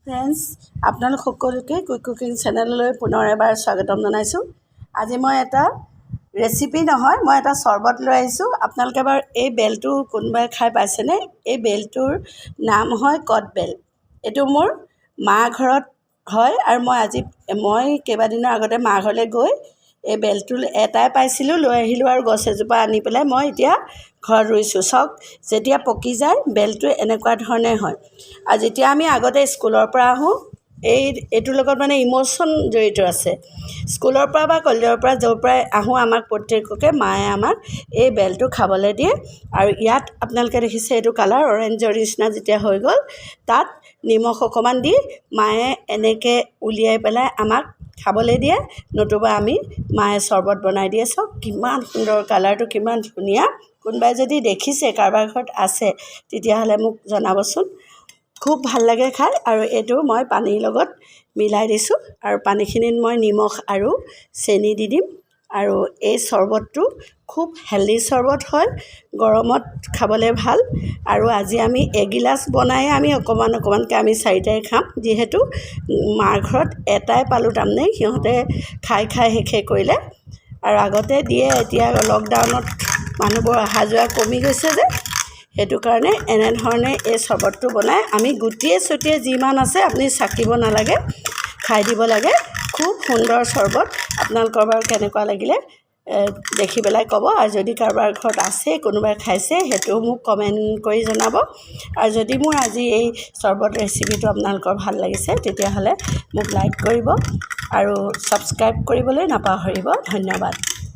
Friends, আপোনালোক সকলোকে quick cooking চেনেললৈ পুনৰ এবাৰ স্বাগতম জনাইছোঁ। আজি মই এটা ৰেচিপি নহয়, মই এটা চৰ্বত লৈ আহিছোঁ। আপোনালোকে বাৰু এই বেলটো কোনোবাই খাই পাইছেনে? এই বেলটোৰ নাম হয় কটবেল। এইটো মোৰ মা ঘৰত হয় আৰু মই আজি মই কেইবাদিনৰ আগতে মা ঘৰলৈ গৈ এই বেলটো এটাই পাইছিলোঁ, লৈ আহিলোঁ আৰু গছ এজোপা আনি পেলাই মই এতিয়া ঘৰত ৰুইছোঁ। চাওক, যেতিয়া পকি যায় বেলটো এনেকুৱা ধৰণে হয়। আৰু যেতিয়া আমি আগতে স্কুলৰ পৰা আহোঁ, এইটোৰ লগত মানে ইম'শ্যন জড়িত আছে। স্কুলৰ পৰা বা কলেজৰ পৰা য'ৰ পৰাই আহোঁ, আমাক প্ৰত্যেককে মায়ে আমাক এই বেলটো খাবলৈ দিয়ে। আৰু ইয়াত আপোনালোকে দেখিছে, এইটো কালাৰ অৰেঞ্জৰ নিচিনা যেতিয়া হৈ গ'ল, তাত নিমখ অকণমান দি মায়ে এনেকৈ উলিয়াই পেলাই আমাক খাবলৈ দিয়ে, নতুবা আমি মায়ে চৰ্বত বনাই দিয়ে। চাওক, কিমান সুন্দৰ কালাৰটো, কিমান ধুনীয়া। কোনোবাই যদি দেখিছে, কাৰোবাৰ ঘৰত আছে, তেতিয়াহ'লে মোক জনাবচোন। খুব ভাল লাগে খাই। আৰু এইটো মই পানীৰ লগত মিলাই দিছোঁ আৰু পানীখিনিত মই নিমখ আৰু চেনি দি দিম। আৰু এই চৰ্বতটো খুব হেল্ডি চৰ্বত হয়, গৰমত খাবলৈ ভাল। আৰু আজি আমি এগিলাচ বনায়ে আমি অকণমান অকণমানকৈ আমি চাৰিটাই খাম, যিহেতু মাৰ ঘৰত এটাই পালোঁ। তাৰমানে সিহঁতে খাই খাই শেষেই কৰিলে। আৰু আগতে দিয়ে, এতিয়া লকডাউনত মানুহবোৰ অহা যোৱা কমি গৈছে যে, সেইটো কাৰণে এনেধৰণে এই চৰ্বতটো বনাই আমি গুটিয়ে চুটিয়ে যিমান আছে, আপুনি চাকিব নালাগে, খাই দিব লাগে। খুব সুন্দৰ চৰ্বত। আপোনালোকৰ বাৰু কেনেকুৱা লাগিলে দেখি পেলাই ক'ব। আৰু যদি কাৰোবাৰ ঘৰত আছে, কোনোবাই খাইছে, সেইটোও মোক কমেণ্ট কৰি জনাব। আৰু যদি মোৰ আজি এই চৰ্বত ৰেচিপিটো আপোনালোকৰ ভাল লাগিছে, তেতিয়াহ'লে মোক লাইক কৰিব আৰু ছাবস্ক্ৰাইব কৰিবলৈ নাপাহৰিব। ধন্যবাদ।